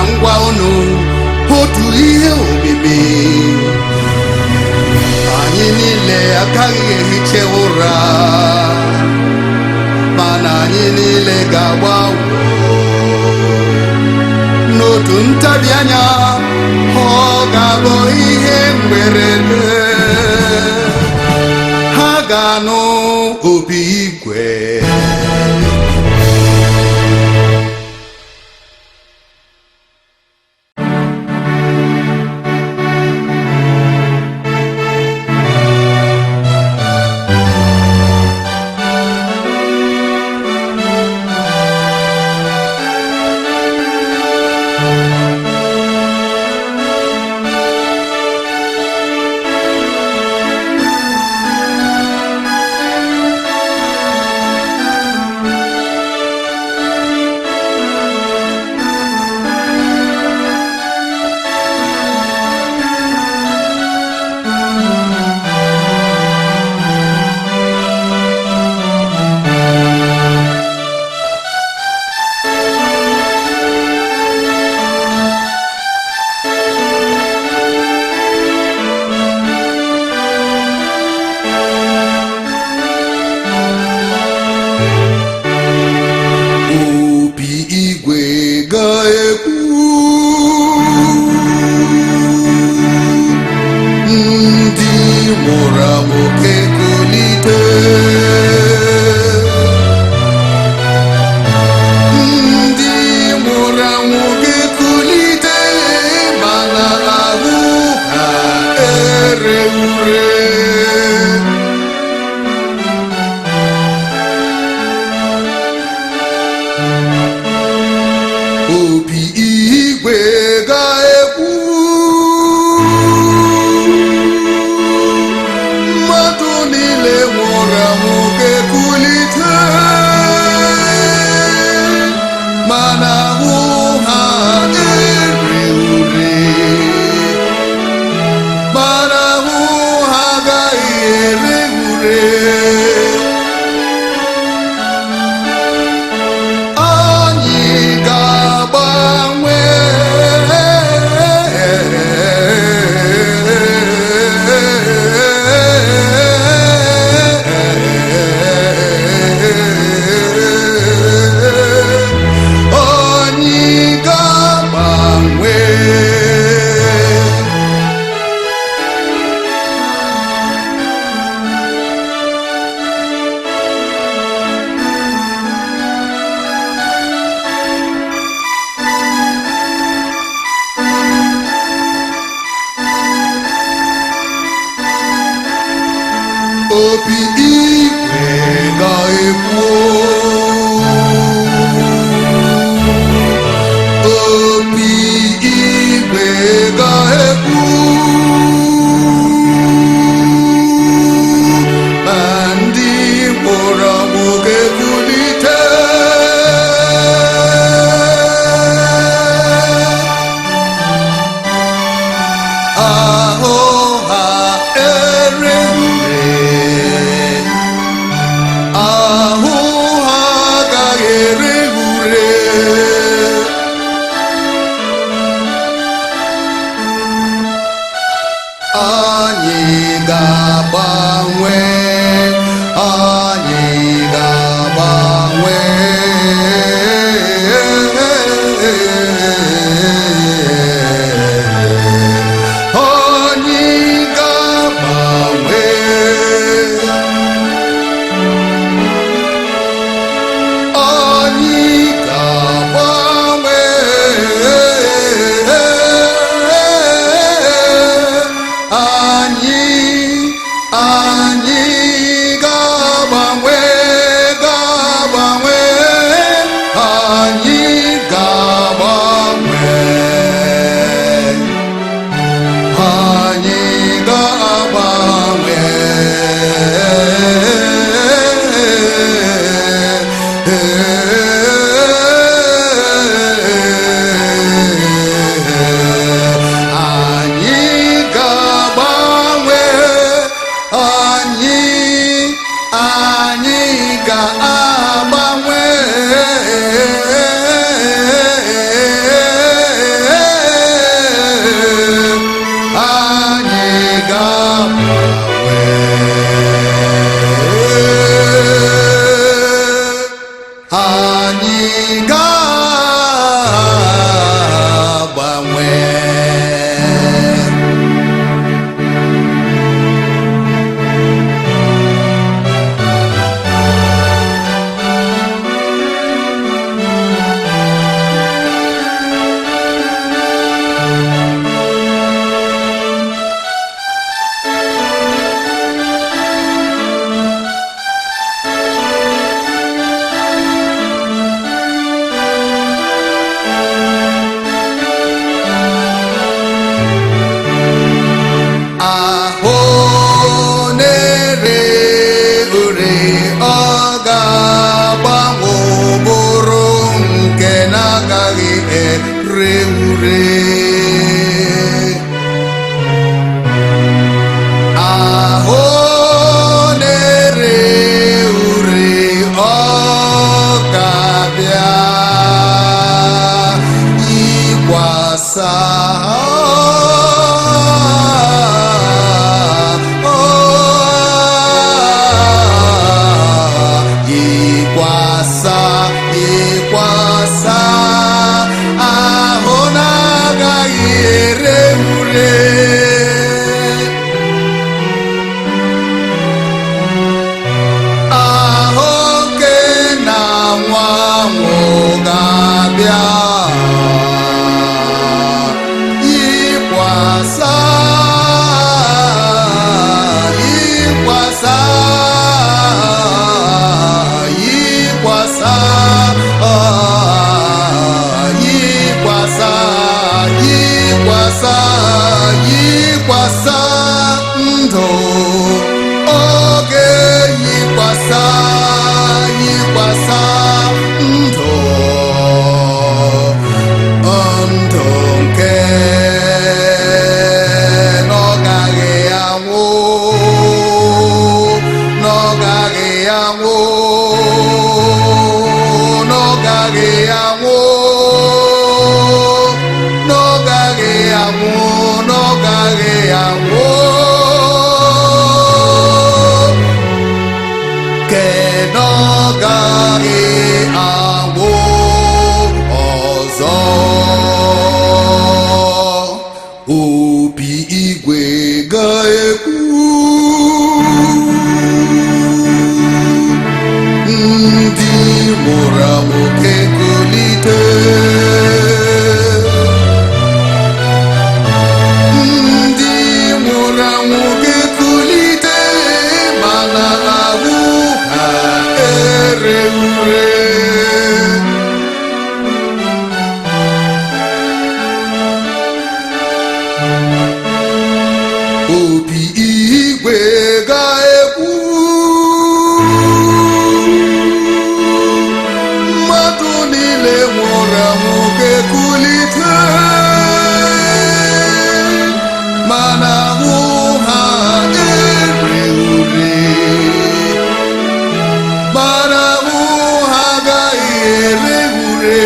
m gwa unu otu ihe omimi. Anyị niile agaghị ehiche ụra, mana anyị niile ga-agbanwe n'otu ntabi anya. Ọ ga-abụ ihe mberede. Ha ga-anụ opi igwe. Opi igwe ga-ekwu, ndị nwụrụ anwụ ga-ekulite, ndị nwụrụ anwụ ga-ekulite, mana ahụ ha ere ure. Opi igwe ga-ekwu, mmadụ niile nwụrụ anwụ ga-ekulite, mana ahụ ha ere ure, mana ahụ ha agaghị ere ure. Anyị ga-agbanwe. Anyị ga-agbanwe. Opi igwe ga-ekwu, opi igwe ga-ekwu, ma ndị nwụrụ anwụ ga-ekulite, ahụ ha ere ure, ahụ ha agaghị ere ure. Anyị ga-agbanwe, anyị ga-agbanwe. Anyị ga-agbanwe. Anyị ga-agbanwe. Anyị Yikwasa, yikwasa, yikwasa, ahụ na-agaghị ere ure. Ahụ nke na nwa anwụ ga-abịa yikwasa, yikwasa, yikwasa, yikwasa, yikwasa, yikwasa ndụ oge, yikwasa, yikwasa ndụ, ndụ nke na ọ gaghị anwụ, na ọ gaghị anwụ, na ọ gaghị anwụ, na ọ gaghị anwụ, na ọ gaghị anwụ, ke na ọ gaghị anwụ ọzọ. Opi igwe ga-ekwu, ndị nwụrụ anwụ ga-ekulite, ndị nwụrụ anwụ ga-ekulite, mana ahụ ha ere ure. Opi igwe ga-ekwu, mmadụ niile nwụrụ anwụ ga-ekulite, mana ahụ ha ere ure, mana ahụ ha agaghị ere ure.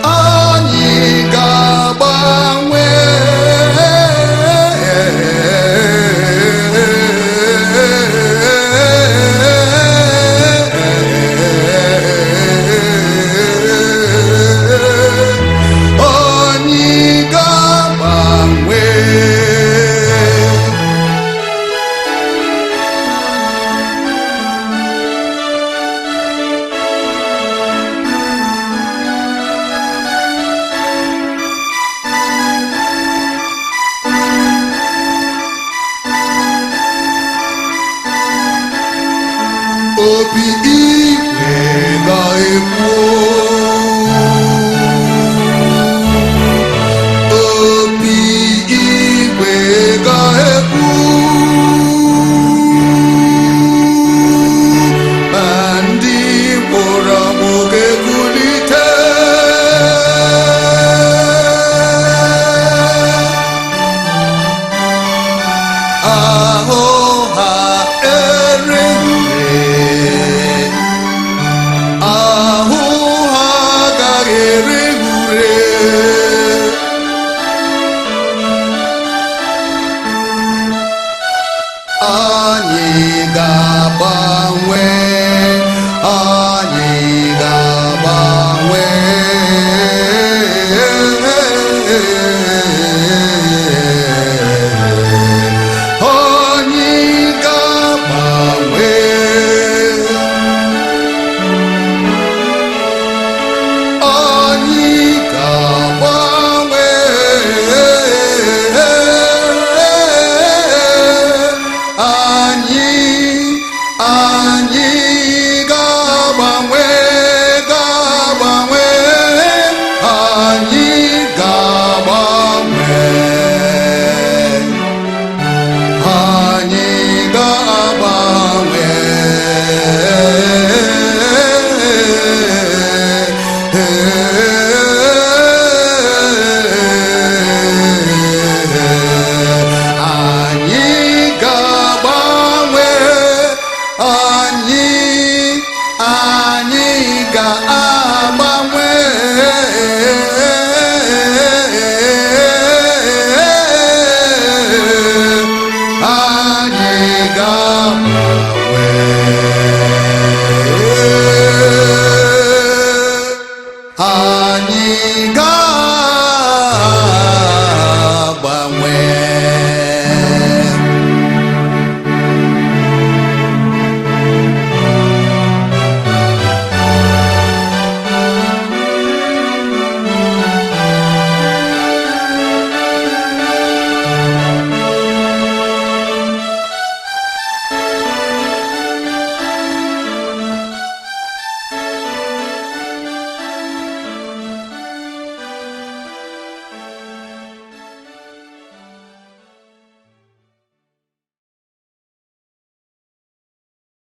Anyị ga-agbanwe, anyị ga-agbanwe. Opi igwe ga-ekwu, opi igwe ga-ekwu, ma ndị nwụrụ anwụ ga-ekulite, ahụ ha ere ure. Ha.